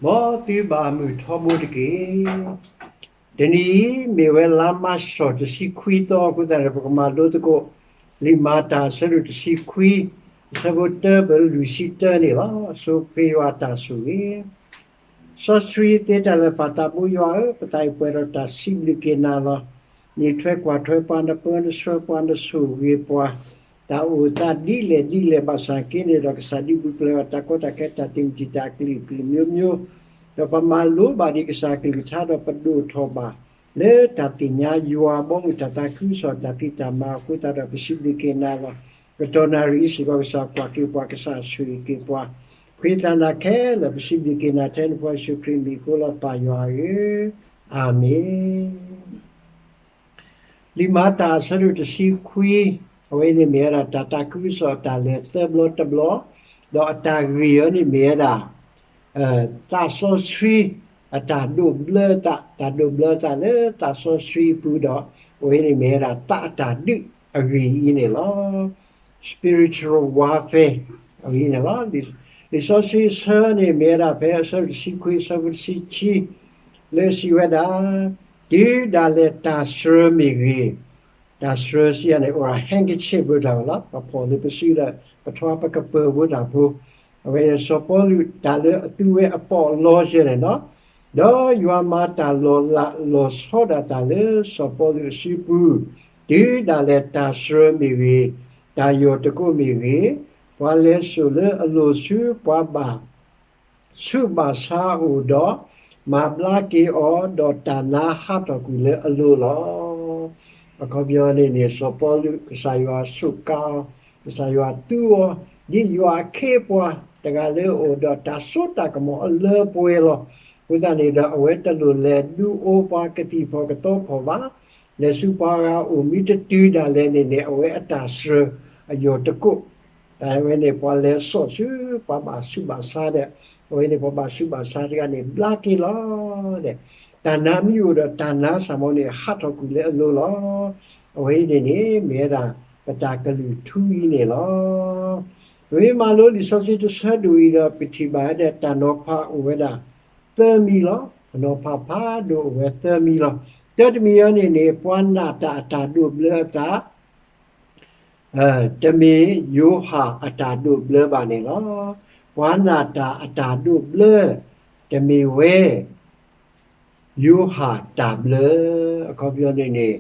မ်သုဘၣ်မုာ်ထီဘိတက့ၢ်. တနံၤအံၤ မ့ၢ်ဝဲလါမၢ်ၡး တဆံခွံသီအဃိသတးန့ၣ် ပကမၤလိသကိး လံာ်မၤတၢ်အဆၢဒိၣ်တဆံခွံ အဆၢဖိတၢပၢၢ်လွံၢ်ဆံတၢန့ၣ်လီၤ. ဆိပဃ့ယွၤအတၢ်ဆိၣ်ဂ့ၤ စီဆှံသ့တၢ်လၢာ် ပၢ်သးဘိယွၤဧၢ, ပသးအံၤပှဲၤဒီးတၢ်စံးဘျုးက့ၤနၤလီၤ. နံၤထွဲကွၢ်ထွဲပှၤ နပၢနဆှၢပှၤ နဆိၣ်ဂ့ၤပှၤ, တၢ်အိၣ်သးဒ်လဲၣ်ဒ်လဲၣ် ဘၣ်ဆၣ်က့န့ၣ်ဒီး ကစၢ်ဒုးပူၤဖျဲးအီၤ တၢ်ကီတၢ်ခဲ တၢ်တမံၤတံၢ် တၢ်အကလုာ်ကလုာ်မျိုးမျိုး, ဒီးပမၤလိဘၣ်ဒံးကစၢ်ကလုၢ်ကထါဒီး ပဒိၣ်ထီၣ်ဘၣ် လၢတၢ်သ့ၣ်ညါယွၤ ဘီမုၢ်တၢ်သးခုကစီၣ် တၢ်ဖံးတၢ်မၤအဃိသတးဒီး ပစံးဘျုးက့ၤနၤလီၤ. ကတီၢ်နၣ်ရံၣ်အံၤစ့ၢ်ကီး ကစၢ်ကွၢ်က့ၤပှၤ ကစၢ်ဆိၣ်ဂ့ၤက့ၤပှၤ, ဃ့သးနၤခဲလၢာ် ပစံးဘျုးက့ၤနၤထဲနဖိယ့ၣ်ၡူးခရံာ်မံၤအဃိလီၤ ပၢ်ယွၤဧၢ, အၤမ့ၣ်. လံာ်မၤတၢ်အဆၢဒိၣ်တဆံခွံ, အဝဲန့ၣ်မ့ၢ်ဝဲဒၣ် တၢ်သးခုကစီၣ်အတၢ်လဲၤသၢဘျီတဘျီ, ဒီးအတၢ်ဂ့ၢ်အီၤန့ၣ်မ့ၢ်ဝဲဒၣ် သးစီဆှံအတၢ်ဒိးဘျၢသး, တၢ်ဒိးဘျၢသးလၢသးစီဆှံအပူၤဒီး အဝဲန့ၣ်မ့ၢ်ဝဲဒၣ် သးအတၢ်ဒုးအဂ့ၢ်အံၤန့ၣ်လီၤ. spiritual warfare အဂ့ၢ်န့ၣ်လီၤ. လံာ်စီဆှံအဆၢန့ၣ်မ့ၢ်ဝဲဒၣ် ဖဲအဆၢဒိၣ်တဆံခွံ အဆၢဖိတဆံခံ လၢစံးဝဲဒၣ်, တုၤဒၣ်လဲာ်တၢ်စှၤမ့ၢ်ဂ့ၤ, တၢ်စှၤစံးယၤန့ၣ် အိၣ် handkerchief ပတၢ်လီၤ, ပဖီၣ်လၢပစုဒီး ပထွါပကပၢၤဖိတၢ်ဖိ, အဝဲစီၤပီလူးတၢ်လၢအသူဝဲအပီးအလီစဲန့ၣ်လီၤ. ဒီးယွၤမၤတၢ်လီၤလးလီၤဆီဒၣ်တၢ်လၢစီၤပီလူးအစုပူၤ, တုၤဒၣ်လဲာ်တၢ်စှၤမ့ၢ်ဂ့ၤ, တၢ်ယီၢ်တကိးမ့ၢ်ဂ့ၤ, ပှၤလဲၤစိာ်လၢအလိၤဆူပှၤဘၣ် ဆူးဘၣ်ဆါအအိၣ်ဒီး မၤဘျါက့ၤအီၤ, ဒီးတၢ်နါဟးထီၣ်ကွံာ်လၢအလိၤလီၤ. အခီပညီန့ၣ်န့ၣ် စီၤပီလူး ကစၢ်ယွၤစူးကါအီၤ, ကစၢ်ယွၤသူအီၤ ဒ်ယွၤအခ့အပှၤတဂၤလၢအအိၣ်ဒီးတၢ်စိတၢ်ကမီၤအလၢပှဲၤလီၤ. အဃိသတးန့ၣ်ဒီး အဝဲတလိၣ်လဲၤဒုးအိၣ်ပှၤကသံၣ်ဖီၣ်ကသီဖီၣ်ဘၣ်. လဲၤဆူပှၤဂၤအအိၣ်မ့ၢ်တတုၤဒၣ်လဲာ်န့ၣ်န့ၣ် အဝဲအတၢ်စှၤအယီၢ်တကိး တၢ်ဝဲန့ၣ် ပှၤလဲၤစိာ်ဆူပှၤဘၣ်ဆူးဘၣ်ဆါဒီး အဝဲန့ၣ် ပှၤဘၣ်ဆူးဘၣ်ဆါတဂၤန့ၣ် ဘျါက့ၤလီၤဒီး တၢ်နါမ့ၢ်အိၣ်ဒီးတၢ်နါစ့ၢ်မ့ၢ်န့ၣ် ဟးထီၣ်ကွံာ်လၢအလိၤလီၤ. အဝဲအံၤန့ၣ်န့ၣ် မ့ၢ်ဝဲဒၣ် ပတၢ်ကလုၢ်ထူအံၤန့ၣ်လီၤ. ပမ့ၢ်မၤလိလံာ်စီဆှံတဆၢဒိၣ်အံၤဒီး ပထံၣ်ဘၣ်ဝဲဒၣ်တၢ်နီၤဖးအိၣ်ဝဲဒၣ် သၢမံၤလီၤ. ပနီၤဖးဖးဒိၣ်အိၣ်ဝဲသၢမံၤလီၤ. တၢတမံၤအံၤန့ၣ်န့ၣ် ပှၤနာ်တၢ်အတၢ်ဒိးဘျၢအသး တမ့ၢ်ယိၤဟၣ်အတၢ်ဒိးဘျၢဘၣ်န့ၣ်လီၤ. ပှၤနာ်တၢ်အတၢ်ဒိးဘျၢ တမ့ၢ်ဝဲ ယိၤဟၣ်တၢ်ဘျၢ. အခီပညီန့ၣ်န့ၣ်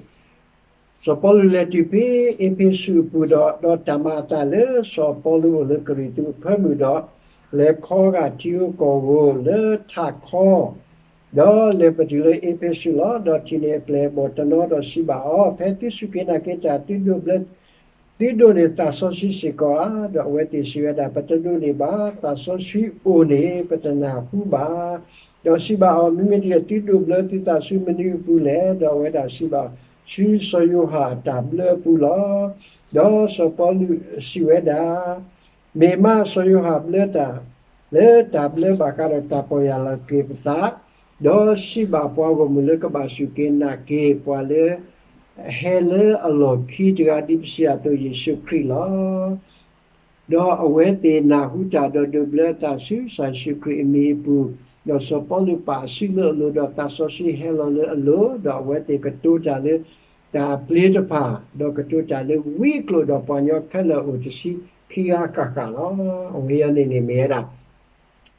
စီၤပီလူးလဲၤတုၤဖဲအ့းဖ့းစူးအပူၤဒီး ဒီးတၢ်မၤအသးလၢစီၤပီလူးအိၣ်လၢကရံၣ်သူးအဖၢမုၢ်ဒီး လဲၤခီဂာ်ထံဧိၤကီၢ်ဧိၤလၢထးခီ ဒီးလဲၤပတုၤလၢအ့းဖ့းစူးလီၤ. ဒီးထံၣ်န့ၢ်အပျဲၢ်အဘီၣ်တနီၤဒီးစံးဘၣ်အီၤ, ဖဲသုစူၢ်က့ၤနာ်က့ၤတၢ် သုဒိးဘျၢ သုဒိးန့ၢ်သးစီဆှံစ့ၢ်ကီးဧါ. ဒီးအဝဲသ့ၣ်စံးဝဲဒၣ်, ပတဒိးန့ၢ်ဘၣ်, သးစီဆှံအိၣ်န့ၣ် ပတနၢ်ဟူဘၣ်. ဒီးစံးဘၣ်အီၤ, မ့မ့ၢ်ဒ်လဲၣ် သုဒိးဘျၢသုသးဆူမနုၤအပူၤလဲၣ်. ဒီးအဝဲဒၣ်စံးဘၣ်, ဆူစီၤယိၤဟၣ်အတၢ်ဘျၢအပူၤလီၤ. ဒီးစီၤပီလူးစံးဝဲဒၣ်, မ့ၢ်မးစီၤယိၤဟၣ်ဘျၢတၢ် လၢတၢ်ဘျၢဘၣ်ဃးဒီးတၢ်ပီၢ်ယၢ်လီၤက့ၤပသး, ဒီးစံးဘၣ်ပှၤဂီၢ်မုၢ်လၢကဘၣ်စူၢ်က့ၤနာ်က့ၤပှၤလၢ အဟဲလၢအလီၢ်ခံတဂၤ ဒ်ပစံးအသိး ယ့ၣ်ၡူးခရံာ်လီၤ. ဒီးအဝဲသ့ၣ်နၢ်ဟူတၢ်ဒီးဒိးဘျၢသးဆူကစၢ်ယ့ၣ်ၡူးခရံာ်အမံၤအပူၤ, ဒီးစီၤပီလူးပာ်အစုလၢအလိၤ, ဒီးသးစီဆှံဟဲလီၤလၢအလိၤ, ဒီးအဝဲသ့ၣ်ကတိၤတၢ်လၢတၢ်အပျ့ၤတဖၣ်, ဒီးကတိၤတၢ်လၢဝံကျိာ်ဒီးပှၤကညီခဲလၢာ်အိၣ်တဆံခံဂၤဃၣ်ဃၣ်လီၤ. အဝဲအံၤန့ၣ်န့ၣ်မ့ၢ်ဝဲဒၣ်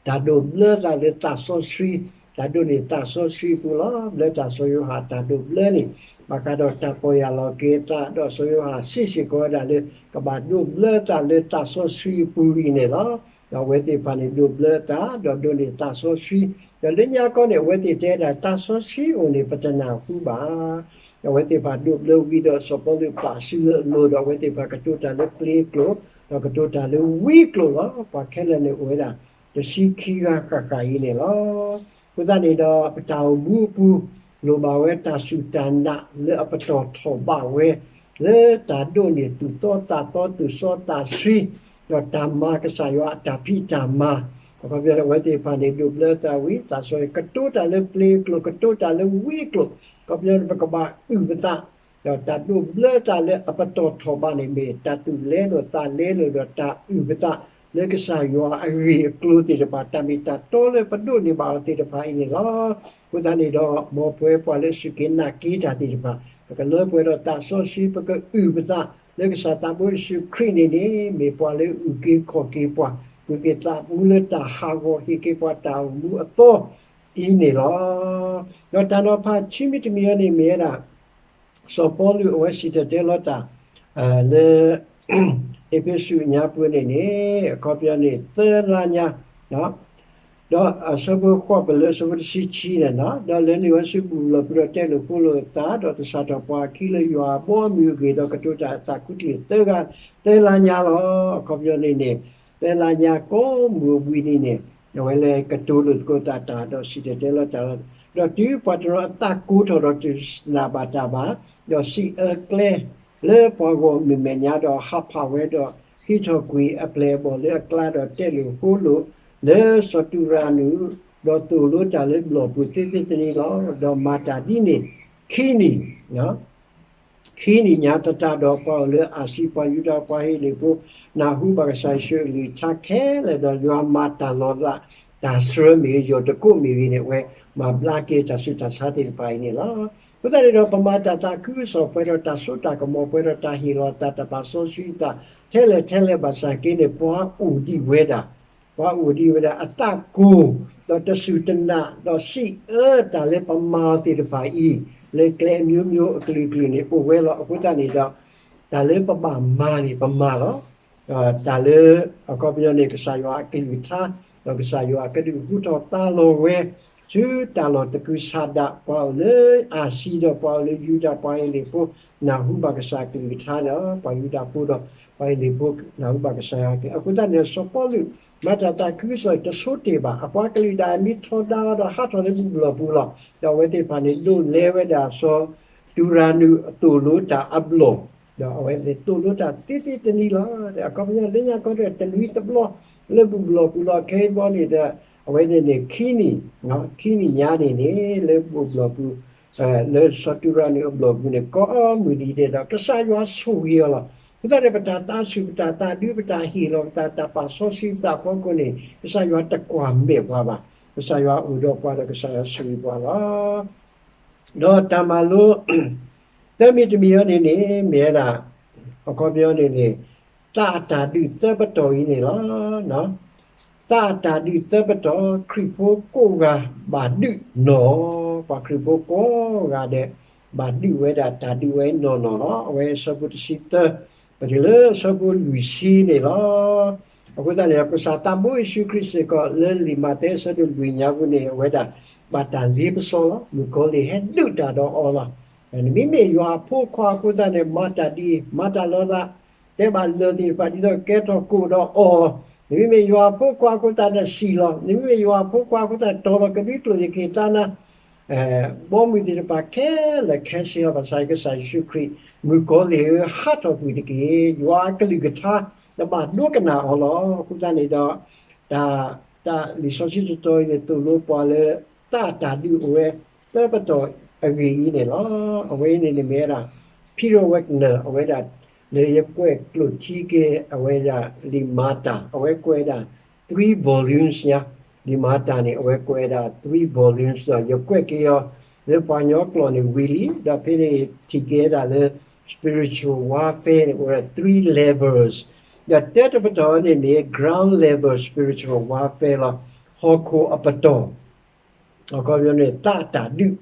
တၢ်ဒိးဘျၢသးလၢသးစီဆှံ, တၢ်ဒိးန့ၢ်သးစီဆှံအပူၤလီၤ. ဘျၢတၢ်စီၤယိၤဟၣ်တၢ်ဒိးဘျၢန့ၣ် ဘၣ်ဃးဒီးတၢ်ပီၢ်ယၢ်လီၤက့ၤအသး, ဒီးစီၤယိၤဟၣ်စံးစ့ၢ်ကီးဝဲဒၣ်လၢ ကဘၣ်ဒိးဘျၢသးလၢသးစီဆှံအပူၤအံၤန့ၣ်လီၤ. ဒီးအဝဲသ့ၣ်တဖၣ်န့ၣ်ဒိးဘျၢသး, ဒီးဒိးန့ၢ်သးစီဆှံ, ဒီးလၢညါကီန့ၣ် အဝဲသ့ၣ်တဲဒၣ် သးစီဆှံအိၣ်န့ၣ် ပတနၢ်ဟူဘၣ်. ဒီးအဝဲသ့ၣ်တဖၣ်ဒိးဘျၢဝံၤဒီးစီၤပီလူးပာ်စုလၢအလိၤ, ဒီးအဝဲသ့ၣ်တဖၣ်ကတိၤတၢ်လၢပျ့ၤအကျိာ်, ဒီးကတိၤတၢ်လၢဝံကျိာ်လီၤ. ပှၤခဲလၢာ်န့ၣ်အိၣ်ဝဲဒၣ် တဆံခံဂၤဃၣ်ဃၣ်အံၤန့ၣ်လီၤ. အဃိသတးန့ၣ်ဒီး ပတၢ်အိၣ်မူအပူၤ လိၣ်ဘၣ်ဝဲတၢ်စူၢ်တၢ်နာ်လၢအပတီၢ်ထီၣ်ဘၣ်ဝဲ လၢတၢ်ဒိးန့ၢ်သူၣ်သီသးသီ သူၣ်စီသးဆှံ, ဒီးတၢ်မၤကစၢ်ယွၤအတၢ်ဖံးတၢ်မၤ, အခီပညီအဝဲသ့ၣ်တဖၣ်န့ၣ် ဒိးဘျၢသးဝံၤ သးစီဆှံ ကတိၤတၢ်လၢပျ့ၤအကျိာ်, ကတိၤတၢ်လၢဝံကျိာ်, အခီပညီန့ၣ် ပကဘၣ်အုၣ်ပသး ဒီးတၢ်ဒိးဘျၢတၢ်လၢအပတီၢ်ထီၣ်ဘးန့ၣ် မ့ၢ်တၢ်သူၣ်လဲလိာ်သးလဲလိာ်ဒီးတၢ်အုၣ်ပသးလၢကစၢ်ယွၤအဂ့ၢ်အကျိၤသ့ၣ်တဖၣ်, တၢ်မ့ၢ်တၢ်တီလၢပဒိးန့ၢ်ဘၣ်အီၤသ့ၣ်တဖၣ်အံၤန့ၣ်လီၤ. အဃိသတးန့ၣ်ဒီး မ်ပဝဲပှၤလၢအစူၢ်က့ၤနာ်က့ၤတၢ်သ့ၣ်တဖၣ် ပကလၢပှဲၤဒီးသးစီဆှံ ပကအုၣ်ပသးလၢကစၢ်သးဘိယ့ၣ်ၡူးခရံာ်န့ၣ်န့ၣ် မ့ၢ်ပှၤလၢအအုၣ်က့ၤခီၣ်က့ၤပှၤ, ပှ့ၤက့ၤသးမူလၢတၢ်ဟးဂီၤ ဟ့ၣ်က့ၤပှၤတၢ်အိၣ်မူအသီအံၤန့ၣ်လီၤ. ဒီးတၢ်နီၤဖးခံမံၤတမံၤအံၤန့ၣ်မ့ၢ်ဝဲဒၣ် စီၤပီလူးအဝဲစံၣ်တဲၤတဲလီၤတၢ် လၢ အ့းဖ့းစူးအညါပူၤန့ၣ်န့ၣ် အခီပညီန့ၣ် သၢလါညါ ဒီးအဆၢဖိဃိးပလၢအဆၢဖိတဆံခံန့ၣ်, ဒီးလဲၤနုာ်ဝဲဆူဘူၣ်လီၢ်ပူၤဒီးတဲလိာ်ဃိလိာ်အသး, ဒီးသဆၣ်ထီၣ်ပှၤခံလၢယွၤအဘီအမုၢ်အဂ့ၢ်, ဒီးကတိၤတၢ်အသးခူထံၣ်သၢဂၤ သၢလါညါလီၤ. အခီပညီန့ၣ်န့ၣ် သၢလါညါကိးမုၢ်အဝံၤန့ၣ်န့ၣ် အဝဲလဲၤကတိၤလိာ်သကိးသးတၢ် ဒီးစံၣ်တဲၤတဲလီၤတၢ်လီၤ. ဒီးတုၤပှၤတနီၤအသးကိၢ်ထီၣ်ဒီးတနာ်ဘၣ်တၢ်ဘၣ်, ဒီးစံးအၢကျဲလၢပှၤဂီၢ်မုၢ်မဲာ်ညါ, ဒီးဟးဖးဝဲဒီးဟံးထီၣ်ကွံာ်အပျဲၢ်အဘီၣ်လၢအကျါ, ဒီးတဲလိာ်ဃိလိာ်လၢစီၤတူရၤနူး, ဒီးသိၣ်လိတၢ်လၢဘျီၣ်ပူၤသ့သ့တနံၤလီၤ. ဒီးမၤတၢ်ဒ်န့ၣ် ခံနံၣ် ခံနံၣ်ညါသတးဒီး ပှၤအိၣ်လၢအၤစံပှၤယူဒၤပှၤဟ့လ့ၣ်ဖိ နၢ်ဟူဘၣ်ကစၢ်ယ့ၣ်ၡူးအကလုၢ်ကထါခဲလၢာ်, ဒီးယွၤမၤတၢ်လီၤလး, တၢ်စှၤမ့ၢ်ဂ့ၤ, ယီၢ်တကိးမ့ၢ်ဂ့ၤန့ၣ် အဝဲမၤဘျါက့ၤတၢ်ဆူးတၢ်ဆါသ့ၣ်တဖၣ်အံၤန့ၣ်လီၤ. အဃိသတးန့ၣ်ဒီး ပမၤတၢ်သးခုကစီၣ် ပှဲၤဒီးတၢ်စိတၢ်ကမီၤ, ပှဲၤဒီးတၢ်ဟ့ၣ်လီၤသး, တၢ်ပာ်စီဆှံသး ထဲလဲၣ်ထဲလဲၣ်ဘၣ်ဆၣ်က့န့ၣ် ပှၤအိၣ်ဒံးဝဲဒၣ် ပှၤအိၣ်ဒံးဝဲဒၣ်အသးကိၢ်, ဒီးတစူၢ်တနာ်, ဒီးစံးအၢတၢ်လၢပမၤအီၤသ့ၣ်တဖၣ်အံၤ လၢကျဲအမျိုးမျိုးအကလုာ်ကလုာ်န့ၣ် အိၣ်ဝဲလီၤ. အဃိသတးန့ၣ်ဒီး တၢ်လၢပဘၣ်မၤန့ၣ် ပမၤလီၤ. တၢ်လၢ အခီပညီန့ၣ် ကစၢ်ယွၤအကလုၢ်ကထါ, ဒီးကစၢ်ယွၤအကဒုးဟူထီၣ်သါလီၤဝဲ ဆူတၢ်လီၢ်သကုၤဆးဒး, ပှၤအိၣ်လၢအၤစံဒီးပှၤအိၣ်လၢယူဒၤ ပှၤဟ့လ့ၣ်ဖိ နၢ်ဟူဘၣ်ကစၢ်အကလုၢ်ကထါဒီး ပှၤယူဒၤဖိဒီးပှၤဟ့လ့ၣ်ဖိ နၢ်ဟူဘၣ်ကစၢ်ယွၤကလုၢ်. အဃိသတးန့ၣ် စီၤပီလူး မၤတၢ်သးခုကစီၣ်တဆိတ့ၢ်ဘၣ်. အပှၤကလုာ်တၢ်အမံၤထီဒါဒီးဟးထီၣ်လၢဘူၣ်ဘျီၣ်ပူၤလီၤ. ဒီးအဝဲသ့ၣ်တဖၣ်န့ၣ် ဒိးလဲဝဲဒၣ်စီၤတူရၤနူးအသိၣ်လိတၢ်အဘျီၣ်, ဒီးအဝဲသ့ၣ်သိၣ်လိတၢ်သ့သ့တနံၤလီၤ. အခီပညီလၢညါကီၢ်ဒီးတနွံတဘျီ လၢဘူၣ်ဘျီၣ်ပူၤလီၤ. ခဲအံၤဘီန့ၣ်ဒီး အဝဲန့ၣ်န့ၣ် ခံနံၣ်, ခံနံၣ်ညါန့ၣ်န့ၣ် လၢဘူၣ်ဘျီၣ်ပူၤ လၢစီၤတူရၤနူးအဘျီၣ်ပူၤန့ၣ် ကိးမုၢ်နံၤဒဲးဒီး ကစၢ်ယွၤဆိၣ်ဂ့ၤအီၤလီၤ. အဃိသတးန့ၣ် ပတၢ်သးဆူၣ် ပတၢ်သးဒူ ပတၢ်ဟ့ၣ်လီၤပသး တၢ်ပာ်စီဆှံပသးအဖီခိၣ်န့ၣ် ကစၢ်ယွၤတကွၢ်မဲာ်ပှၤဘၣ်. ကစၢ်ယွၤအိၣ်ဒီးပှၤဒီးကစၢ်ယွၤဆိၣ်ဂ့ၤပှၤလီၤ. ဒီးတၢ်မၤလိ သၢမံၤတမံၤအံၤန့ၣ်န့ၣ် မ့ၢ်ဝဲဒၣ် အခီပညီန့ၣ်န့ၣ် သးအတၢ်ဒုးသၢပတီၢ်အံၤန့ၣ်လီၤ. သးအတၢ်ဒုးသၢပတီၢ် ခရံာ်ဖိကိးဂၤဘၣ်ဒုးနီၢ်, ပှၤခရံာ်ဖိကိးဂၤဒဲး ဘၣ်ဒုးဝဲဒၣ်တၢ်ဒုးဝဲနီၢ်နီၢ်လီၤ. အဝဲအဆၢဖိတဆံသၢ ပတုၤလၢအဆၢဖိလွံၢ်ဆံန့ၣ်လီၤ. အဃိသတးန့ၣ် ကစၢ်သးဘိယ့ၣ်ၡူးခရံာ်စ့ၢ်ကီး လၢလံာ်မးသဲအဆၢဒိၣ်လွံၢ်ညါပူၤန့ၣ် အဝဲဒၣ်ဘၣ်တၢ်လ့ပစီလီၤ. မုၣ်ကီၤလံၢ်ဟဲဒုးတၢ်ဒီးအီၤလီၤ. နမ့မ့ၢ်ယွၤအဖိခွါအဃိသတးန့ၣ် မၤတၢ်ဒ်အံၤ မၤတၢ်လီၤလး တဲဘၣ်လၢၢ်သ့ၣ်တဖၣ် ဒ်သိးကကဲထီၣ်ကိၣ်ဒီးအီၤ, နမ့မ့ၢ်ယွၤအဖိခွါအဃိသတးဒီးစံၣ်လီၤ, နမ့မ့ၢ်ယွၤအဖိခွါအဃိသတး တီၤလီၤကဒွံကျိာ်သ့ၣ်က့ၤသးနၤ, ဘီမုၢ်သ့ၣ်တဖၣ်ခဲလၢာ်ခဲဆ့လီၤ. ဘၣ်ဆၣ်ကစၢ်ယ့ၣ်ၡူးခရံာ် မုၣ်ကီၤလံၢ်ဧၢ ဟးထီၣ်ကွံာ်တက့ၢ်. ယွၤအကလုၢ်ကထါ နဘၣ်ဒိကနၣ်အီၤလီၤ. အဃိသတးန့ၣ်ဒီး တၢ် တၢ်လံာ်စီဆှံတတီၤအံၤန့ၣ် သိၣ်လိပှၤလၢ သးအတၢ်ဒုးအိၣ်ဝဲ သၢပတီၢ်အဂ့ၢ်အံၤန့ၣ်လီၤ. အဝဲအံၤန့ၣ်န့ၣ်မ့ၢ်ဝဲဒၣ် Peter Wagner အဝဲဒၣ် လၢယကွဲးကျိာ်ထံက့ၤ အဝဲဒၣ်လံာ်မၤတၢ် အဝဲကွဲးဒၣ် three volumes ညါ, လံာ်မၤတၢ်န့ၣ် အဝဲကွဲးဒၣ် three volumes ဒီး ယကွဲးက့ၤအီၤ လၢပှၤကညီကျိာ်န့ၣ် ဝံၤလံ, ဒီးဖဲန့ၣ် ထံၣ်က့ၤဒၣ်လၢ spiritual warfare န့ၣ် အိၣ်ဝဲဒၣ် three levels ဒီးတဲတပတီၢ်န့ၣ်န့ၣ် ground level spiritual warfare လီၤ. ဟီၣ်ခိၣ်အပတီၢ် အခီပညီန့ၣ် သးအတၢ်ဒုး,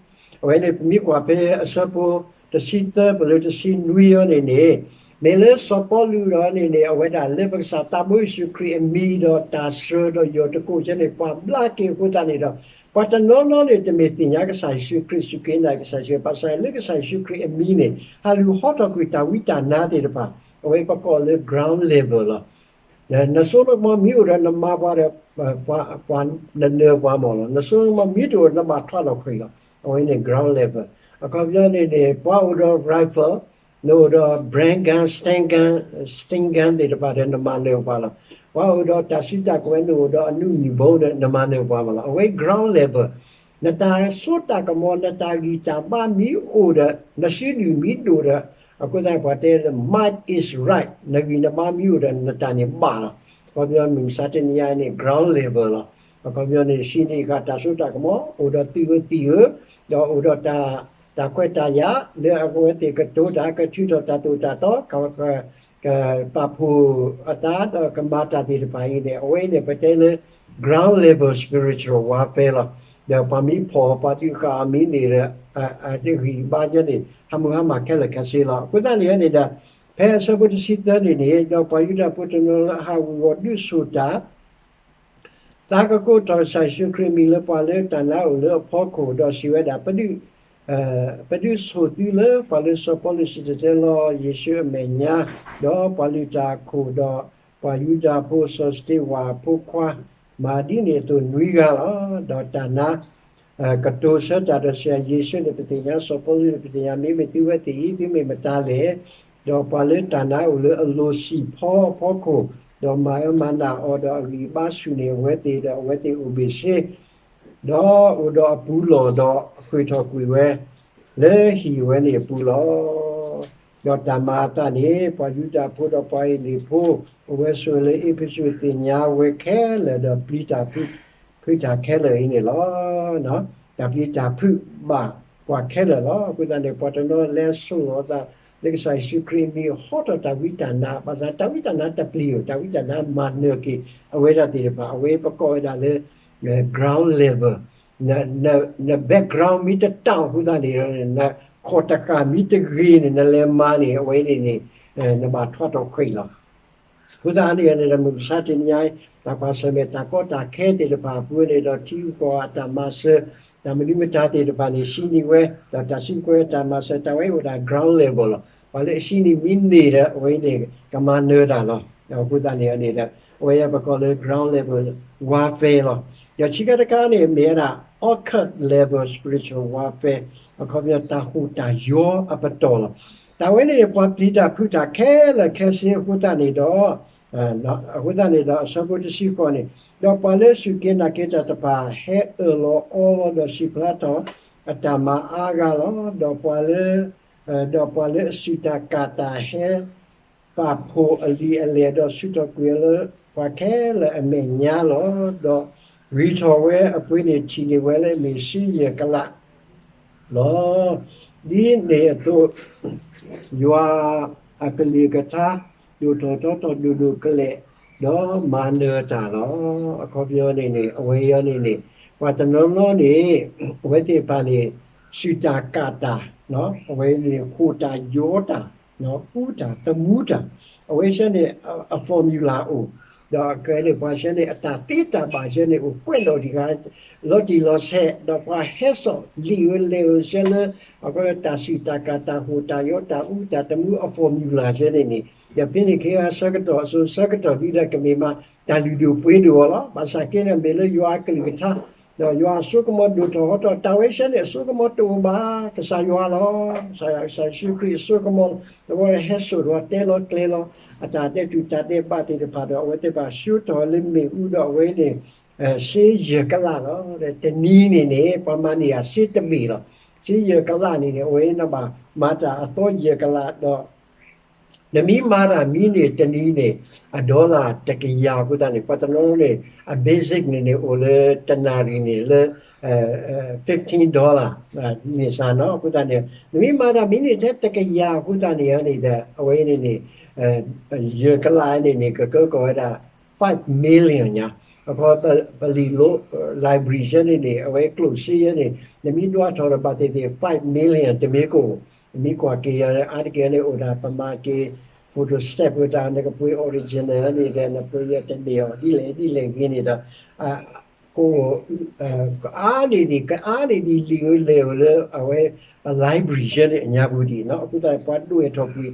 အဝဲန့ၣ် ပမ့ၢ်ကွၢ်ဖဲအဆၢဖိတဆံသၢ ပလၢတဆံနွံအံၤန့ၣ်န့ၣ်, မ့ၢ်လၢစီၤပီလူးဒီးန့ၣ်န့ၣ် အဝဲဒၣ်လၢပကစၢ်သးဘိယ့ၣ်ၡူးခရံာ်အမံၤဒီးတၢ်စှၤဒီးယီၢ်တကိးကဲန့ၣ် ပှၤဘျါက့ၤအဃိသတးန့ၣ်ဒီး ပှၤတနီၤနီၤန့ၣ် တမ့ၢ်သ့ၣ်ညါကစၢ်ယ့ၣ်ၡူးခရံာ်စူၢ်က့ၤနာ်က့ၤကစၢ်ယ့ၣ်ၡူး ဘၣ်ဆၣ်လၢကစၢ်ယ့ၣ်ၡူးခရံာ်အမံၤန့ၣ် ဟးလူၤဟီထီၣ်ကွံာ်တၢ်ဝံတၢ်နါသ့ၣ်တဖၣ်, အဝဲပကိးလၢ ground level လီၤ. နစိနကမီၤမ့ၢ်အိၣ်ဒီးနမၤပှၤဒီး ပှၤနနၢၤပှၤမးလီၤ. နစိနကမီၤမ့ၢ်တအိၣ်ဒီးနဘၣ်ထွးလီၤခရံာ်လီၤ. အဝဲန့ၣ် ground level အခီပညီန့ၣ်န့ၣ် ပှၤအိၣ်ဒီး rifle နအိၣ်ဒီး brand gun, stand gun, stand gun သ့ၣ်တဖၣ်ဒီးနမၤနၢၤပှၤလီၤ. ပှၤအိၣ်ဒီးတၢ်စုတၢ်ကဝဲၤ နအိၣ်ဒီးအနူမံၤဘိဒီး နမၤနၢၤပှၤမးလီၤ. အဝဲ ground level နတၢ်စိတၢ်ကမီၤ နတၢ်ဂံၢ်တၢ်ဘါမ့ၢ်အိၣ်ဒီး နစုဒုၣ်မ့ၢ်ဒိၣ်ဒီး အဃိသတးန့ၣ် ပှၤတဲလၢ might is right နဂံၢ်နဘါမ့ၢ်အိၣ်ဒီး နတၢ်န့ၣ်ဘၣ်လီၤ. အခီပညီမုၢ်မဆါတနံၤအံၤန့ၣ် ground level လီၤ. အခီပညီန့ၣ် ဟံးန့ၢ်ဃာ်တၢ်စိတၢ်ကမီၤ အိၣ်ဒီးသုးဧၢသံးဧၢ, ဒီးအိၣ်ဒီးတၢ်ခွဲးတၢ်ယာ် လၢအဝဲသ့ၣ်ကတိၤတၢ် ကထုးထီၣ်တၢ်သိၣ်တၢ်သီ ကပာ်ဖှိၣ်အသးဒီးကမၤတၢ်သ့ၣ်တဖၣ်အံၤန့ၣ် အဝဲအံၤန့ၣ် ပတဲလၢ ground level spiritual warfare လီၤ. ဒီးပှၤမ့ၢ်ဖီၣ်အီၤ ပှၤဒုးဃာ်အီၤမ့ၢ်န့ၣ်ဒီး အတဂံၢ်ဘါယဲန့ၣ် ဟးမုၢ်ဟါမၢ်ခဲလၢာ်ခဲဆ့လီၤ. အဃိသတးန့ၣ်န့ၣ်ဒီး ဖဲအဆၢဖိတဆံသၢန့ၣ်န့ၣ် ဒီးပှၤယူဒၤဖိတနီၤလၢအဟးဂီၤဒုးဆိၣ်တၢ် သးကကိးထီၣ်ကစၢ်ယ့ၣ်ၡူးခရံာ်အမံၤလၢပှၤလၢတၢ်နါအိၣ်လၢအဖီခိၣ် ဒီးစံးဝဲဒၣ်, ပဒုး, ပဒုးဆိၣ်သုလၢပှၤလၢစီၤပီလူးစံၣ်တဲၤတဲလီၤယ့ၣ်ၡူးအမဲာ်ညါ, ဒီးပှၤလုၢ်တၢ်အခိၣ်, ဒီးပှၤယူဒၤဖိစီၤစတ့းဝၣ်အဖိခွါ, မၤဒ်န့ၣ်အသိးနွံဂၤလီၤ. ဒီးတၢ်နါ ကတိၤဆၢတၢ်ဒီးစံး, ယ့ၣ်ၡူးန့ၣ် ပသ့ၣ်ညါ, စီၤပီလူးန့ၣ် ပသ့ၣ်ညါ, မ့မ့ၢ်သုဝဲသ့ၣ်အံၤ သုမ့ၢ်မတၤလဲၣ်. ဒီးပှၤလၢတၢ်နါအိၣ်လၢအလိၤစံာ်ဖီအဖီခိၣ်, ဒီးမၤအၢမၤနးအီၤ, ဒီးအဂံၢ်အဘါဆူၣ်န့ၢ်အဝဲသ့ၣ်, ဒီးအဝဲသ့ၣ်အိၣ်ဘ့ၣ်ဆ့, ဒီးအိၣ်ဒီးအပူၤလီၢ်, ဒီးအဃ့ၢ်ထီၣ်ကွံာ်ဝဲ လၢဟံၣ်ဝဲန့ၣ်အပူၤလီၤ. ဒီးတၢ်မၤအသးန့ၣ် ပှၤယူဒၤဖိဒီးပှၤဟ့းလ့ၣ်ဖိ အဝဲဆိးလၢအ့းဖ့းစူးသ့ၣ်ညါဝဲခဲလၢာ်, ဒီးပျံၤတၢ်ဖုးတၢ်ခဲလၢာ်အံၤန့ၣ်လီၤ. တၢ်ပျံၤတၢ်ဖုးဘၣ်ပှၤခဲလၢာ်လီၤ. အဃိသတးန့ၣ် ပှၤတနီၤလဲၤဆိၣ်လီၤအသး လၢကစၢ်ယ့ၣ်ၡူးခရံာ်အမံၤ ဟီထီၣ်တၢ်ဝံတၢ်နါ, ဘၣ်ဆၣ်တၢ်ဝံတၢ်နါတပျံၤဧိၤ, တၢ်ဝံတၢ်နါမၤနၢၤက့ၤအဝဲဒၣ်သ့ၣ်တဖၣ်, အဝဲပကိးဝဲဒၣ်လၢ ground level, န background မ့ၢ်တတၢ်အဃိသတးန့ၣ်ဒီး နခီၣ်တဃာ်မ့ၢ်တဂ့ၤန့ၣ် နလဲၤမၤန့ၣ် အဝဲန့ၣ်န့ၣ် နဘၣ်ထွးထီၣ်ဃ့ၢ်လီၤ. အဃိသတးန့ၣ်န့ၣ်ဒီး မုၢ်မဆါတနံၤအံၤ တၢ်ကွၢ်ဆၢၣ်မဲာ်တၢ်ကီတၢ်ခဲသ့ၣ်တဖၣ်အပူၤန့ၣ်ဒီး ထံဂုၤကီၢ်ဂၤအတၢ်မၤစၢၤ, တၢ်မနုၤမတၤသ့ၣ်တဖၣ်န့ၣ် ဟံးန့ၢ်ဝဲ, ဒီးတၢ်စုကဝဲၤတၢ်မၤစၢၤ တၢ်ဝဲအိၣ်ဒၣ် ground level လီၤ. ပှၤလၢအဟံးန့ၢ်မ့ၢ်န့ၢ်ဒီး အဝဲန့ၣ် ကမၤနၢၤတၢ်လီၤ. အဃိသတးန့ၣ်န့ၣ်ဒီး အဝဲပကိးလၢ ground level warfare လီၤ. ဒီးခံခါတခါန့ၣ် မ့ၢ်ဝဲဒၣ် occult level spiritual warfare, အခီပညီတၢ်ဟူးတၢ်ယီၤအပတီၢ်လီၤ. တၢ်ဝဲန့ၣ်န့ၣ် ပှၤပျံၤတၢ်ဖုးတၢ်ခဲလၢာ်ခဲဆ့အဃိသတးန့ၣ်ဒီး အဃိသတးန့ၣ်ဒီး အဆၢဖိတဆံဃိးန့ၣ်, ဒီးပှၤလၢစူၢ်က့ၤနာ်က့ၤတၢ်တဖၣ် ဟဲအၢၣ်လီၤအီလီၤဒီးစံးဖျါထီၣ်အတၢ်မၤအါဂၤလီၤ. ဒီးပှၤလၢ, ဒီးပှၤလၢအစူၢ်တၢ်ကၢ်တၢ်ဟဲ ပာ်ဖှိၣ်အလံာ်အလဲၢ် ဒီးဆူၣ်ထီၣ်ကွံာ်အီၤလၢပှၤခဲလၢာ်အမဲာ်ညါလီၤ. ဒီးဂံၢ်ထီၣ်ဝဲအပှ့ၤန့ၣ် ထံၣ်န့ၢ်ဝဲလၢအမ့ၢ်စ့ယဲၢ်ကလး လီၤ. ဒ်န့ၣ်အသိး ယွၤအကလုၢ်ကထါ ဒိၣ်ထီၣ်ထီထီၣ်ဒိၣ်ဒိၣ်ကလဲာ် ဒီးမၤနၢၤတၢ်လီၤ. အခီပညီန့ၣ်န့ၣ် အဝဲအံၤန့ၣ်န့ၣ် ပှၤတနီၤနီၤန့ၣ် အဝဲသ့ၣ်တဖၣ်န့ၣ် စူၢ်တၢ်ကၢ်တၢ်, အဝဲန့ၣ် ဟူးတၢ်ယီၤတၢ်, အူတၢ်သမူတၢ်, အဝဲဆၢန့ၣ် အ formula အိၣ်, ဒီးအကဲန့ၣ် ပှၤဆၢန့ၣ် အတၢ်သ့တၢ်ဘၣ်ဆၢန့ၣ် အိၣ်ကွဲးနီၣ်တံၢ်ဃာ် လီၤတံၢ်လီၤဆဲး, ဒီးပှၤဟဲစိာ်လံာ်ဧိၤလဲၢ်ဧိၤဆၢလၢ အဃိတၢ်စူၢ်တၢ်ကၢ်တၢ်ဟူးတၢ်ယီၤ တၢ်အူတၢ်သမူအ formula ဆၢန့ၣ်န့ၣ် ဒီးဖဲန့ၣ်ကဟဲဆၢကတီၢ်အစိၤဆၢကတီၢ်ဒ်ဒီးကမ့ၢ်မး တၢ်လုၢ်ဒိၣ်ပှ့ၤဒိၣ်အီၤလီၤ. ဘၣ်ဆၣ်က့န့ၣ် မ့ၢ်လၢယွၤအကလုၢ်ကထါ ဒီးယွၤအစိကမီၤဒိၣ်ထီၣ်ဟီထီၣ် တၢ်ဝဲဆၢန့ၣ် အစိကမီၤတအိၣ်ဘၣ် ကစၢ်ယွၤလီၤ. ကစၢ်ယွၤ ကစၢ်ယ့ၣ်ၡူးခရံာ်အစိကမီၤလီၤ. ဒီးအဝဲဟဲစိာ်ဒီးတဲလီၤကျဲၤလီၤ အတၢ်ဒဲးတူၢ်တၢ်ဒဲးဘးသ့ၣ်တဖၣ်ဒီး အဝဲသ့ၣ်တဖၣ်ဆှၢထီၣ်လၢမ့ၣ်အူဒီးအဝဲန့ၣ် စ့ယဲၢ်ကလးလီၤ. တနံၤန့ၣ်န့ၣ် ပှၤမၤန့ၢ်ယၤစ့တဘ့ၣ်လီၤ. စ့ယဲၢ်ကလးန့ၣ်န့ၣ် အဝဲန့ၣ်ဘၣ်မၤတၢ်အသီယဲၢ်ကလးဒီး နမ့ၢ်မၤတၢ်မံန့ၣ် တနံၤန့ၣ် အ dollar တကယၤအဃိသတးန့ၣ် ပှၤတနီၤန့ၣ် အ basic န့ၣ်န့ၣ် အိၣ်လၢတနၣ်ရံၣ်န့ၣ်လၢ fifteen dollar န့ၣ်စ့ၢ်နီၤ. အဃိသတးန့ၣ် နမ့ၢ်မၤတၢ်မံန့ၣ် ထဲတကယၤအဃိသတးန့ၣ်န့ၣ်ဒီး အဝဲန့ၣ်န့ၣ် ယဲၢ်ကလးန့ၣ်န့ၣ် ကကၢကီၢ်ဝဲဒၣ် five million ညါ. အခီပလံာ်လိ library ဆၢန့ၣ်န့ၣ် အဝဲကျိၣ်စ့ယဲန့ၣ် နမ့ၢ်ဒွးထီၣ်ဒီးဘၣ်သ့ၣ်သ့ၣ် five million တမ့ၢ်ကအိၣ် နမ့ၢ်ကွၢ်က့ၤယၤ အါတက့ၢ်န့ၣ် အိၣ်ဒၣ်ပမၤက့ၤ photostat ဝဲတၢ် နကပှ့ၤ original န့ၣ်ဒီး နပှ့ၤယဲတန့ၢ်အီၤ ဒ်လဲၣ်ဒ်လဲၣ်ဂ့ၤန့ၣ်ဒီး ကအိၣ် ကအါန့ၢ်ဒံး ကအါန့ၢ်ဒံးလံာ်ဧိၤလဲၢ်ဧိၤလၢအဝဲ library ဆၢန့ၣ် အညါပူၤဒံးနီၤ. အဃိသတး ပှၤဒိၣ်ထီၣ်ကွံာ်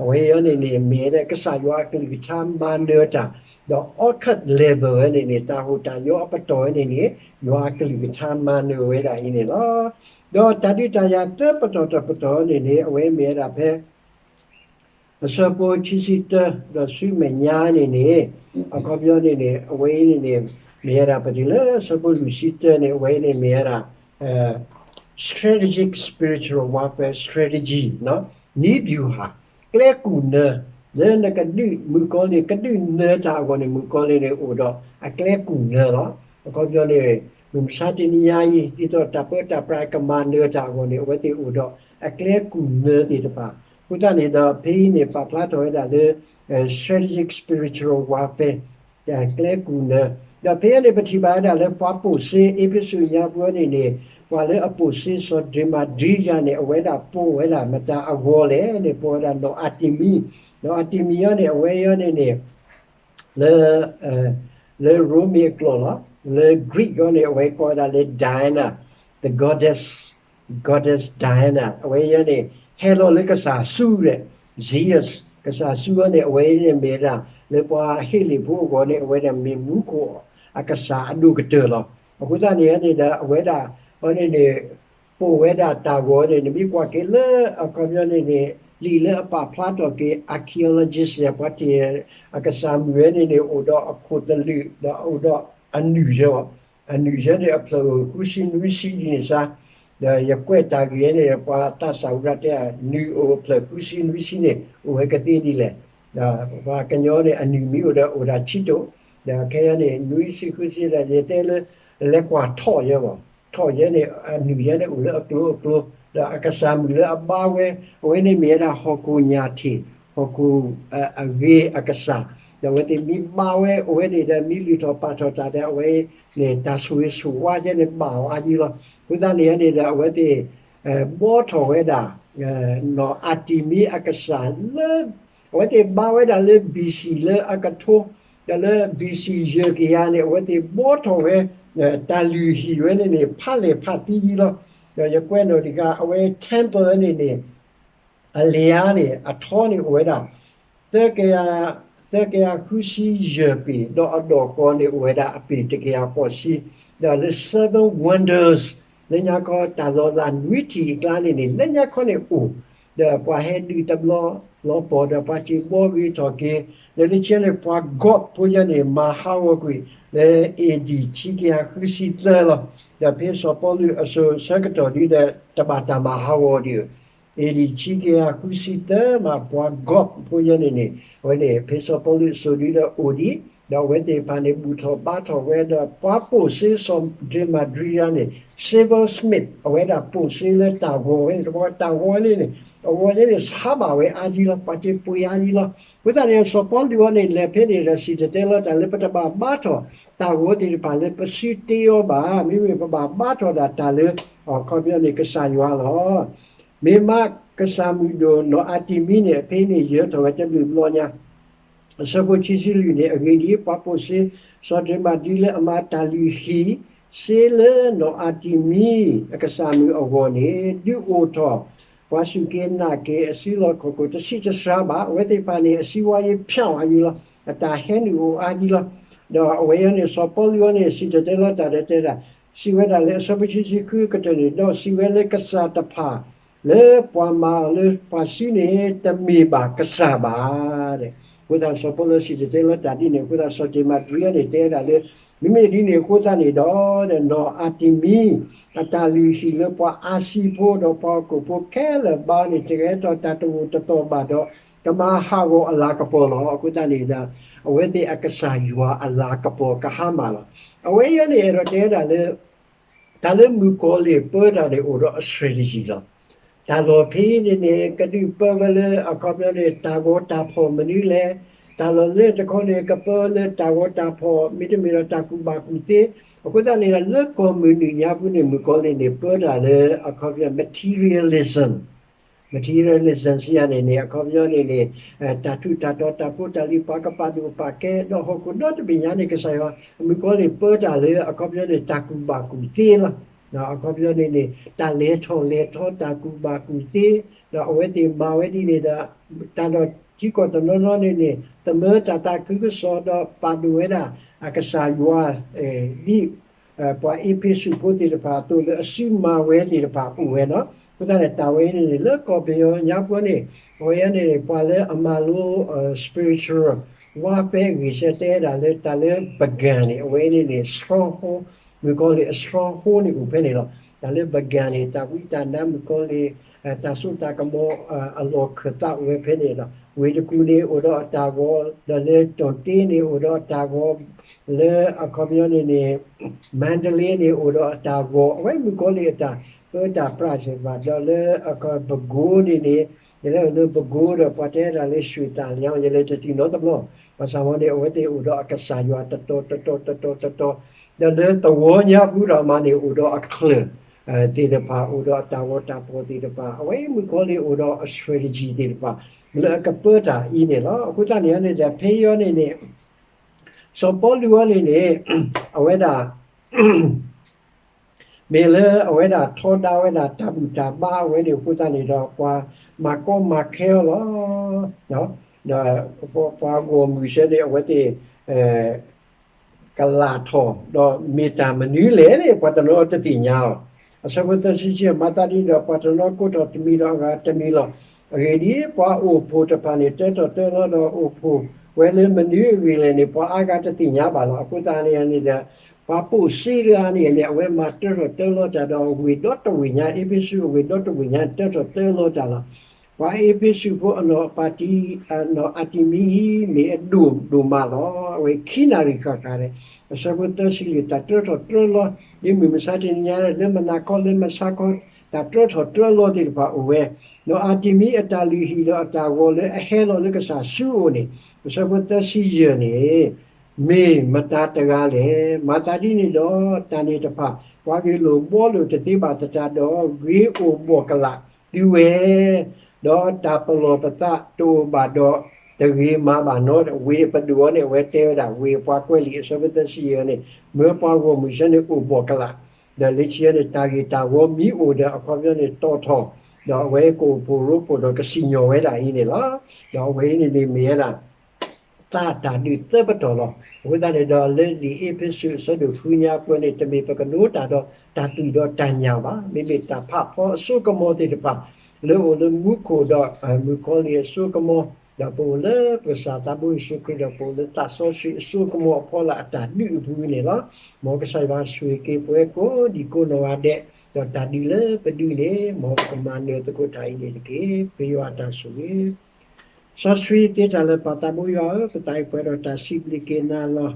အဝဲအံၤန့ၣ်န့ၣ် မ့ၢ်ဝဲဒၣ်ကစၢ်ယွၤအကလုၢ်ကထါမၤနၢၤတၢ် ဒီး occult level ဝဲန့ၣ်န့ၣ် တၢ်ဟူးတၢ်ယီၤအပတီၢ်ဝဲန့ၣ်န့ၣ် ယွၤအကလုၢ်ကထါမၤနၢၤဝဲဒၣ်အံၤန့ၣ်လီၤ. ဒီးတၢ်ဒုးတၢ်ယၤသၢပတီၢ်တပတီၢ်န့ၣ်န့ၣ် အဝဲမ့ၢ်ဝဲဒၣ်ဖဲ အဆၢဖိခံဆံတၢ ဒီးဆူမဲာ်ညါန့ၣ်န့ၣ် အခီပညီန့ၣ်န့ၣ် အဝဲအံၤန့ၣ်န့ၣ် မ့ၢ်ဝဲဒၣ်ပတုၤလၢဆၢဖိလွံၢ်ဆံတၢန့ၣ် အဝဲအံၤန့ၣ်မ့ၢ်ဝဲဒၣ် strategic spiritual warfare strategy နည်းဗျူဟာ ကျဲကူၣ်နၢ လၢနကဒုးမုၣ်ကီၤလံၢ် ကဒုးနၢတၢ်အဂီၢ်န့ၣ် မုၣ်ကီၤလံၢ်န့ၣ်အိၣ်ဒီးအကျဲကူၣ်နၢလီၤ. အခီပညီန့ၣ် မုၢ်မဆါတနံၤညါအံၤ ဒ်သိးတၢ်ပၢတၢ်ပြးကမၤနၢၤတၢ်အဂီၢ်န့ၣ် အဝဲသ့ၣ်အိၣ်ဒီးအကျဲကူၣ်နၢသ့ၣ်တဖၣ် အဃိသတးန့ၣ်ဒီး ဖဲအံၤန့ၣ် ပာ်ဖျါထီၣ်ဝဲဒၣ်လၢ strategic spiritual warfare ကျဲကူၣ်နၢ ဒီးဖဲအံၤန့ၣ် ပထံၣ်ဘၣ်ဝဲဒၣ်လၢပှၤပိာ်စ့ အ့းဖ့းစူးညါပူၤန့ၣ်န့ၣ် ပှၤလၢအပိာ်စ့စီၤဒ့မၤဒြံယၤန့ၣ် အဝဲဒၣ်ပိာ်ဝဲဒၣ်မတၤအဂီၤလဲၣ်န့ၣ် ပိာ်ဝဲဒၣ်နီၢ်အၤတံမံ နီၢ်အၤတံမံအံၤန့ၣ် အဝဲအံၤန့ၣ်န့ၣ် လၢ လၢရိမ့ၤအကျိာ်လီၤ. လၢ Greek အံၤန့ၣ် အဝဲကိးဝဲဒၣ်လၢ Diana, the goddess, goddess Diana အဝဲအံၤန့ၣ် ဟဲလီၤလၢကစၢ်စူဒီး Zeus ကစၢ်စူအံၤန့ၣ် အဝဲအံၤန့ၣ်မ့ၢ်ဝဲဒၣ် လၢပှၤဟ့လ့ၣ်ဖိအဂီၢ်န့ၣ် အဝဲဒၣ်မ့ၢ်မူခိၣ်အကစၢ်အဒိၣ်ကတၢၢ်လီၤ. အဃိသတးန့ၣ်န့ၣ်ဒီး အဝဲဒၣ်အံၤန့ၣ်န့ၣ် ပိာ်ဝဲဒၣ်တၢ်ဂီၤန့ၣ် နမ့ၢ်ကွၢ်က့ၤလၢအခီပညီန့ၣ်န့ၣ် လံာ်လၢအပာ်ဖျါထီၣ်က့ၤ archaeologist ယၤ ပှၤတ့ၢ်အကစၢ်မုၣ်ဝဲန့ၣ်န့ၣ် အိၣ်ဒီးအခိၣ်သလုး ဒီးအိၣ်ဒီးအနုၢ်ယဲဘၣ် အနုၢ်ယဲန့ၣ် အဖျၢၣ်အိၣ်ဃုဆံနွံဆံဒ်န့ၣ်စါ ဒီးယကွဲးတၢ်ဂ့ၢ်န့ၣ် ပှၤသးစၢ်ဝဲဒၣ်တဲ နုၢ်အိၣ်အဖျၢၣ်ဃုဆံနွံဆံန့ၣ် အိၣ်ဝဲကသ့ဒ်လဲၣ် ဒီးပှၤကညီန့ၣ် အနုၢ်မ့ၢ်အိၣ်ဒီးအိၣ်ဒၣ်ဆံးတိၣ် ဒီးခဲအံၤန့ၣ် နွံဆံဃုဆံဒီး ယတဲလၢ လဲၤကွၢ်ထီၣ်ယဲဘၣ် ထီၣ်ယဲန့ၣ် အနုၢ်ယဲန့ၣ်အိၣ်လၢအကျိၤအကျိၤ ဒီးအကစၢ်မုၣ်လၢအဘါဝဲ အဝဲန့ၣ်မ့ၢ်ဝဲဒၣ်ဟီၣ်ခိၣ်ညၣ်ထံး ဟီၣ်ခိၣ်အဂ့ၤအကစၢ် ဒီးအဝဲသ့ၣ်မ့ၢ်ဘါဝဲ အဝဲန့ၣ်ဒီးမ့ၢ်လုၢ်ထီၣ်ပာ်ထီၣ်တၢ်ဒီး အဝဲန့ၣ် တၢ်ဆိၣ်ဂ့ၤဆိၣ်ဝါယဲန့ၣ် ဘၣ်အီၤအါယံလီၤ. အဃိသတးန့ၣ်န့ၣ်ဒီး အဝဲသ့ၣ် ဘှီထီၣ်ဝဲဒၣ် နီၢ်အၤတံမံအကစၢ်လၢ အဝဲသ့ၣ်ဘါဝဲဒၣ်လၢ B C လၢအကထိ ဒီးလၢ B C ယဲၢ်ကယၤန့ၣ် အဝဲသ့ၣ်ဘှီထီၣ်ဝဲ တၢ်လုၢ်ဟံၣ်ဝဲန့ၣ်န့ၣ် ဖးလဲၢ်ဖးသံယံလီၤ. ဒီးယကွဲးနီၣ်တခါ အဝဲ temple န့ၣ်န့ၣ် အလံာ်ဧါန့ၣ် အထီန့ၣ်အိၣ်ဝဲဒၣ် သၢကယၤ သၢကယၤဃုဆံယဲၢ်ပ့ၤ ဒီးအဒီၣ်ဃီန့ၣ်အိၣ်ဝဲဒၣ်အပ့ၤတကယၤဃိးဆံ ဒီးလၢ seven wonders လၢညါခီတၢ်လီၤလးနွံထံၣ်အကျါန့ၣ်န့ၣ် လၢညါခီန့ၣ်အိၣ် ဒီးပှၤဟဲဒုးတဘျီလီၤပီၢ် ဒီးပှၤစံးဘှီဂ့ၤထီၣ်က့ၤ ဒီးလၢခံန့ၣ် ပှၤ Goth ဖိယဲန့ၣ် မၤဟးဂီၤကွံာ် လၢ A D ခံကယၤဃုဆံသၢလီၤ. ဒီးဖဲစီၤပီလူးအစိၤဆၢကတီၢ်ဒ်ဒီး တဘၣ်တၢ်မၤဟးဂီၤဒံးဧိၤ A D ခံကယၤဃုဆံသၢမး ပှၤ Goth ဖိယဲန့ၣ်န့ၣ် အဝဲန့ၣ် ဖဲစီၤပီလူးအစိၤဒ်ဒီးအိၣ်ဒံး ဒီးအဝဲသ့ၣ်တဖၣ်န့ၣ် ဘူၣ်ထီၣ်ဘါထီၣ်ဝဲဒီး ပှၤပိာ်စ့စီၤဒ့မၤဒြံယၤန့ၣ် silversmith အဝဲဒၣ်ပိာ်စ့လၢတၢ်ဂီၤဝဲန့ၣ် တဘျီတၢ်ဂီၤဝဲန့ၣ်န့ၣ် အဂီၤယဲန့ၣ် ဆါဘၣ်ဝဲအါယံလီၤ ပှၤစံးပှ့ၤအါယံလီၤ. အဃိသတးန့ၣ် စီၤပီလူးအံၤန့ၣ် လဲၤဖဲန့ၣ်ဒီးစံၣ်တဲၤတဲလီၤတၢ်လၢပတဘၣ်ဘါထီၣ် တၢ်ဂီၤသ့ၣ်တဖၣ်လၢပစုတ့အီၤဘၣ် မ့မ့ၢ်ပဘၣ်ဘါထီၣ်ဒၣ်တၢ်လၢ အခီပညီန့ၣ် ကစၢ်ယွၤလီၤ. မ့ၢ်မးကစၢ်မုၣ်ဒိၣ်နီၢ်အၤတံမံန့ၣ် ဖဲန့ၣ်ယၢၤထီၣ်ဝဲတဘျုးဘျီညါ အဆၢဖိခံဆံလွံၢ်န့ၣ် အဂ့ၢ်ဒ်အံၤ, ပှၤပိာ်စ့ စီၤဒ့မၤဒြံလၢအမၤတၢ်လုၢ်ဟံၣ် စ့လၢနီၢ်အၤတံမံ အကစၢ်မုၣ်အဂီၢ်န့ၣ် ဒုးအိၣ်ထီၣ် ပှၤစူၢ်က့ၤနာ်က့ၤအစုလီၢ်ခီၣ်ခိၣ် တဆံးတစှၤဘၣ်. အဝဲသ့ၣ်တဖၣ်န့ၣ် အစုဝါယံၤဖၠၣ်အါယံၤလီၤ. အတၢ်ဟဲနုာ်အိၣ်အါယံၤလီၤ. ဒီးအဝဲအံၤန့ၣ် စီၤပီလူးအံၤန့ၣ် စံၣ်တဲၤတဲလီၤတၢ်ဒီးတဲဒၣ်, စံးဝဲဒၣ်လၢအဆၢဖိခံဆံဃုကတၢၢ်န့ၣ်, ဒီးစံးဝဲလၢကစၢ်တဖၣ် လၢပှၤမၤအီၤလၢပှၤစုန့ၣ် တမ့ၢ်ဘၣ်ကစၢ်ဘၣ်. အဃိသတးစီၤပီလူးစံၣ်တဲၤတဲလီၤတၢ်ဒ်န့ၣ်အဃိသတး စီၤဒ့မၤဒြံန့ၣ် တဲဒၣ်လၢ မ့မ့ၢ်ဒ်န့ၣ်အဃိသတးန့ၣ်ဒီး နီၢ်အၤတံမံ အတၢ်လုၢ်ဟံၣ်လၢပှၤအၤစံဖိဒီးပှၤဟီၣ်ခိၣ်ဖိခဲလၢာ်ဘါန့ၣ် တဂဲၤထီၣ်တၢ်တဂိာ်တသီၣ်ဘၣ်ဒီး ကမၤဟးဂီၤအလၤကပီၤလီၤ. အဃိသတးန့ၣ်ဒီး အဝဲသ့ၣ်အကစၢ်ယွၤအလၤကပီၤကဟါမၢ်လီၤ. အဝဲအံၤန့ၣ် အဲၣ်ဒိးတဲဒၣ်လၢ တၢ်လၢမုၣ်ကီၤလံၢ်ပၢတၢ်န့ၣ် အိၣ်ဒီးအ strategy လီၤ. တၢ်လီၢ်ဖဲအံၤန့ၣ်န့ၣ် ကဒုးပၢဝဲလၢအခီပညီန့ၣ် တၢ်ဂီၤတၢ်ဖီၣ်မနုၤလဲၣ်. တၢ်လီၢ်လၢတခီန့ၣ် ကပၢလၢတၢ်ဂီၤတၢ်ဖီၣ် မ့တမ့ၢ်ဒီးတၢ်ကူၣ်ဘၣ်ကူၣ်သ့. အဃိသတးန့ၣ်ဒီး လၢကီၢ်မုၢ်နုာ်ညါပူၤန့ၣ် မုၣ်ကီၤလံၢ်န့ၣ် ပၢတၢ်လၢအခီပညီ materialism materialism စံးယၤန့ၣ်န့ၣ် အခီပညီန့ၣ်န့ၣ် တၢ်ထူးတၢ်တီၤ တၢ်ဖိတၢ်လံၤ ပှၤကပာ်သူၣ်ပာ်သးကဲ ဒီးဟီၣ်ခိၣ်ဒီတဘ့ၣ်ညါန့ၣ် ကစၢ်ယွၤ မုၣ်ကီၤလံၢ်ပၢတၢ်လၢအခီပညီန့ၣ် တၢ်ကူၣ်ဘၣ်ကူၣ်သ့လီၤ. အခီပညီန့ၣ်န့ၣ် တၢ်လဲၤထီၣ်လဲၤထီ တၢ်ကူၣ်ဘၣ်ကူၣ်သ့ ဒီးအဝဲသ့ၣ်မၤဝဲဒ်န့ၣ်ဒီး တၢ်ဒီးထံကီၢ်တနီၤနီၤန့ၣ်န့ၣ် သမၢတၢ်သးခုကစီၣ်ဒီးပာ်ဒိၣ်ဝဲဒၣ် အကစၢ်ယွၤ ဒ် ပှၤအ့းဖ့းစူးဖိသ့ၣ်တဖၣ်အသိးလၢအစုမၤဝဲသ့ၣ်တဖၣ် အိၣ်ဝဲလီၤ. အဃိသတးန့ၣ် တၢ်ဝဲအံၤန့ၣ်န့ၣ် လၢကီၢ်ပယီၤညါပူၤန့ၣ် အဝဲအံၤန့ၣ်န့ၣ် ပှၤလၢအမၤလိ spiritual warfare အဂ့ၢ်စဲတဲဒၣ်လၢတၢ်လၢ ပကၣ် န့ၣ် အဝဲအံၤန့ၣ်န့ၣ် stronghold မုၣ်ကီၤလံၢ်အ stronghold န့ၣ်အိၣ်ဖဲန့ၣ်လီၤ. တၢ်လၢပကၣ်န့ၣ် တၢ်ဝံတၢ်နါမုၣ်ကီၤလံၢ် တၢ်စိတၢ်ကမီၤ အလီၢ်ခၢၣ်သးအိၣ်ဝဲဖဲန့ၣ်လီၤ. ဝ့ၢ်တကူၣ်န့ၣ်အိၣ်ဒီးအတၢ်ဂီၤ ဒီးလၢတီၣ်တ့န့ၣ်အိၣ်ဒီးအတၢ်ဂီၤ လၢအခီပညီန့ၣ်န့ၣ် မၤတလ့န့ၣ်အိၣ်ဒီးအတၢ်ဂီၤ အဝဲမုၣ်ကီၤလံၢ်အတၢ်ပၢတၢ်ပြးစ့ၢ်ကီး ဒီးလၢပကိၤန့ၣ်န့ၣ် ယလဲၤအိၣ်လၢပကိၤဒီးပှၤတဲဒၣ်လၢ ရွှေသံလျာ ယလဲၤတတုၤနီတဘျီ ဘၣ်ဆၣ်ဝဲန့ၣ် အဝဲသ့ၣ်အိၣ်ဒီးအကစၢ်ယွၤတတီၤတတီၤတတီၤတတီၤ ဒီးလၢသဝီညါပူၤဒီးမးန့ၣ် အိၣ်ဒီးအချၢၣ်သ့ၣ်တဖၣ် အိၣ်ဒီးအတၢ်ဂီၤတၢ်ဖီၣ်သ့ၣ်တဖၣ် အဝဲမုၣ်ကီၤလံၢ်အိၣ်ဒီးအ strategy သ့ၣ်တဖၣ် လၢအကပၢတၢ်အံၤန့ၣ်လီၤ. အဃိသတးန့ၣ်န့ၣ်ဒီး ဖဲအံၤန့ၣ်န့ၣ် စီၤပီလူးအံၤန့ၣ်န့ၣ် အဝဲဒၣ် မ့ၢ်လၢအဝဲဒၣ်ထီဒါဝဲဒၣ်တၢ်ဘူၣ်တၢ်ဘါအဝဲန့ၣ်အဃိသတးန့ၣ်ဒီး ပှၤမၤကီမၤခဲအီၤလီၤ. ဒီးပှၤဂီၢ်မုၢ်ဆၢန့ၣ် အဝဲသ့ၣ် ကလာ်ထီၣ် ဒီးမ့ၢ်တၢ်မနုၤလဲၣ်န့ၣ် ပှၤတနီၤတသ့ၣ်ညါအီၤ. အဆၢဖိသၢဆံခံ မၤသးဒ်န့ၣ်ဒီး ပှၤတနီၤကိးထီၣ်တမံၤဒီးအဂၤတမံၤလီၤ. အဂ့ၢ်ဒ်အံၤ, ပှၤအိၣ်ဖှိၣ်တဖၣ်န့ၣ် တၢထီၣ်တၢလီၤဒီးအိၣ်ဖှိၣ်ဝဲလၢမနုၤအဂ့ၢ်လဲၣ်န့ၣ် ပှၤအါဂၤတသ့ၣ်ညါဘၣ်လီၤ. အဃိသတးန့ၣ်န့ၣ်ဒီး ပှၤပိာ်စ့တဂၤန့ၣ်န့ၣ် အဝဲမၤတၢထီၣ်တၢလီၤတၢ်ဒီးဝ့ၢ်ဒီတဝ့ၢ်ညါ အ့းဖ့းစူး အဝ့ၢ်ဒီတဝ့ၢ်ညါ တၢထီၣ်တၢလီၤတၢ်လီၤ. ပှၤအ့းဖ့းစူးဖိအနီၢ်ပၢ်တံၢ် အနီၢ်အၤတမံအံၤ မ့ၢ်အဒိၣ်ဒိၣ်မးလီၤ. အဝဲခံနၣ်ရံၣ်ဃၣ်ဃၣ်န့ၣ် အဆၢဖိသၢဆံလွံၢ် တၢ်တၢထီၣ်တၢလီၤ ဒ်မုၢ်မဆါတနံၤညါ လၢမုၢ်နၤခီ လၢမုၢ်ဆါခီ တၢ်တၢထီၣ်တၢလီၤသ့ၣ်တဖၣ်အိၣ်ဝဲ, နီၢ်အၤတမံအတၢ်လုၢ်ဟံၣ်ဒီးအတၢ်ဂီၤလၢအဟဲလီၤလၢကစၢ်စုအိၣ်န့ၣ် အဆၢဖိသၢဆံယဲၢ်န့ၣ် မ့ၢ်မတၤတဂၤလဲၣ်. မၤသးဒ်န့ၣ်ဒီး တၢ်န့ၣ်တဖၣ် ပှၤဂ့ၢ်လိာ်ဘှီလိာ်တသ့ဘၣ်သတးဒီး ဂ့ၤအိၣ်ဘှီၣ်ကလာ်သုဝဲ, ဒီးတၢ်ပလီၢ်ပသးတအိၣ်ဘၣ်ဒီး တဂ့ၤမၤဘၣ်နီတဂၤ. ဝ့ၢ်အပဒိၣ်အံၤန့ၣ် အဝဲတဲဝဲဒၣ် ဝ့ၢ်အပှၤကွဲးလံာ် အဆၢဖိသၢဆံယဲၢ်န့ၣ် မၢပှၤဂီၢ်မုၢ်ဆၢန့ၣ်အိၣ်ဘှီၣ်ကလာ်, ဒီးလၢခံန့ၣ် တၢ်ဂ့ၢ်တၢ်ဂီၤမ့ၢ်အိၣ်ဒီးအခီပညီန့ၣ်တီၣ်ထီၣ်, ဒီးအဝဲကအိၣ်ဖှိၣ်ရိဖှိၣ်ဒီးကစံၣ်ညီၣ်ဝဲဒၣ်အံၤန့ၣ်လီၤ. ဒီးအဝဲအံၤန့ၣ်န့ၣ်မ့ၢ်ဝဲဒၣ် သးအတၢ်ဒုးသၢပတီၢ်လီၤ. အဃိသတးန့ၣ်ဒီး လၢလံာ်အ့းဖ့းစူးအဆၢဒိၣ်ဃုညါပူၤန့ၣ် တမ့ၢ်ပကဒိတၢ်ဒီးတၢ်သွံၣ်ဒီးတၢ်ညၣ်ဘၣ်. မ့မ့ၢ်တၢ်ဖးဖီအစိကမီၤသ့ၣ်တဖၣ် လၢအိၣ်လၢမူခိၣ်ဒီးမုၣ်ကီၤလံၢ်အစိကမီၤ, ဒီးပအိၣ်လၢပကစၢ်သးဘိယ့ၣ်ၡူးခရံာ်ဒီး ပအိၣ်လၢသးစီဆှံအစိကမီၤအဖီလာ်အတၢ်ဒုးအပူၤန့ၣ်လီၤ. မ်ကစၢ်ယွၤဆိၣ်ဂ့ၤက့ၤပဝဲကိးဒံကိးနီၢ်ဂၤဒဲး, ဒီးတၢ်ဒုးလၢပဒုးန့ၣ် မ်ပကမၤနၢၤသကိးတၢ်အံၤန့ၣ်တက့ၢ်. ပဃ့ယွၤအတၢ်ဆိၣ်ဂ့ၤ စီဆှံသ့တၢ်လၢာ် ပၢ်သးဘိယွၤဧၢ, ပသးအံၤပှဲၤဒီးတၢ်စံးဘျုးက့ၤနၤလီၤ.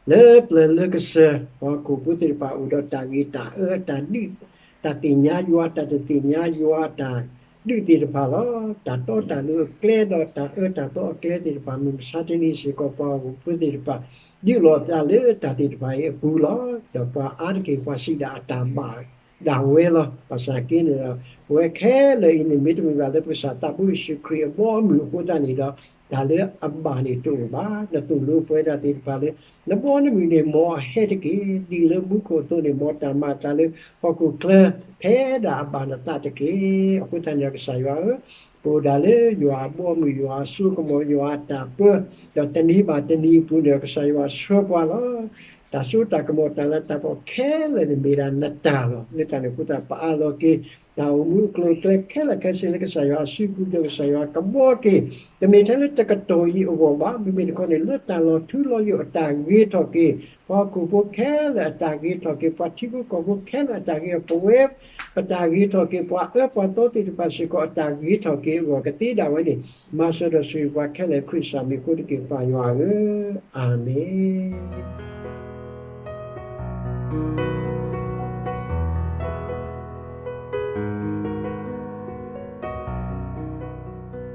လၢပျၢၤလၢကစၢၢ် ပှၤဟီၣ်ခိၣ်ဖိသ့ၣ်တဖၣ်အိၣ်ဒီးတၢ်ဂ့ၤတၢ်အၢတၢ်ဒုး, တၢ်သ့ၣ်ညါယွၤ တၢ်တသ့ၣ်ညါယွၤတၢ်ဒုးသ့ၣ်တဖၣ်လီၤ. တၢ်တီတၢ်လိၤအကျဲဒီးတၢ်အၢတၢ်သီအကျဲသ့ၣ်တဖၣ် မုၢ်မဆါတနံၤစ့ၢ်ကီး ပှၤဟီၣ်ခိၣ်ဖိသ့ၣ်တဖၣ် ဒုးလိာ်သးလၢတၢ်သ့ၣ်တဖၣ်အံၤအပူၤလီၤ. ဒီးပှၤအါတက့ၢ်ပှၤစံးဒၣ်အတၢ်ဘၣ် ဒၣ်ဝဲလီၤ. ဘၣ်ဆၣ်က့န့ၣ်ဒီး ပဝဲခဲလၢာ်အံၤန့ၣ် မ့တမ့ၢ်ဘၣ်လၢပကစၢ်သးဘိယ့ၣ်ၡူးခရံာ်အဘီအမုၢ်အဃိသတးန့ၣ်ဒီး တၢ်လၢအဘၣ်န့ၣ်တအိၣ်ဘၣ်. နသိၣ်လိပဝဲဒၣ်သ့ၣ်တဖၣ်လၢ နဘီနမုၢ်န့ၣ် မ်အဟဲတက့ၢ်. ဒ်လၢမူခိၣ်အသိးန့ၣ် မ်တၢ်မၤအသးလၢဟီၣ်ခိၣ်ချၢ ဖဲဒၣ်အဘၣ်နသးတက့ၢ်. အဃိသတးန့ၣ်ဒီး ကစၢ်ယွၤဧၢ, ပအိၣ်ဒၣ်လၢယွၤအဘီအမုၢ် ယွၤအစိကမီၤ ယွၤအတၢ်ပၢ ဒီးတနံၤဘၣ်တနံၤအပူၤန့ၣ်ဒီး ကစၢ်ယွၤဆှၢပှၤလီၤ. တၢ်စိတၢ်ကမီၤ တၢ်လၤတၢ်ကပီၤခဲလၢာ်န့ၣ် မ့ၢ်ဒၣ်နတၢ်လီၤ. လၢတၢ်န့ၣ်အဃိသတး ပအးလီၤက့ၤ တၢ်အိၣ်မူအကျိၤအကျဲခဲလၢာ်ခဲဆ့လၢကစၢ်ယွၤအစုပူၤဒီးကစၢ်ယွၤကဘှီက့ၤ, တမ့ၢ်ထဲလၢတကတီၢ်အံၤအဂီၢ်ဘၣ်, မ့မ့ၢ်တခီန့ၣ် လၢတၢ်လီၤထူလီၤယိာ်အတၢ်ဂ့ၤထီၣ်က့ၤ, ပှၤဟီၣ်ခိၣ်ဖိခဲလၢာ်အတၢ်ဂ့ၤထီၣ်က့ၤ, ပှၤထံဖိကီၢ်ဖိခဲလၢာ်အတၢ်ဂ့ၤထီၣ်, ပဝဲပတၢ်ဂ့ၤထီၣ်က့ၤ, ပှၤအၢပှၤသီသ့ၣ်တဖၣ်စ့ၢ်ကီးအတၢ်ဂ့ၤထီၣ်က့ၤအဂီၢ် ကသ့ဒၣ်ဝဲန့ၣ် မၤစၢၤဒီးဆိၣ်ဂ့ၤပှၤခဲလၢာ် ခရံာ်စၢ်မံၤအဃိတက့ၢ် ပၢ်ယွၤဧၢ, အၤမ့ၣ်.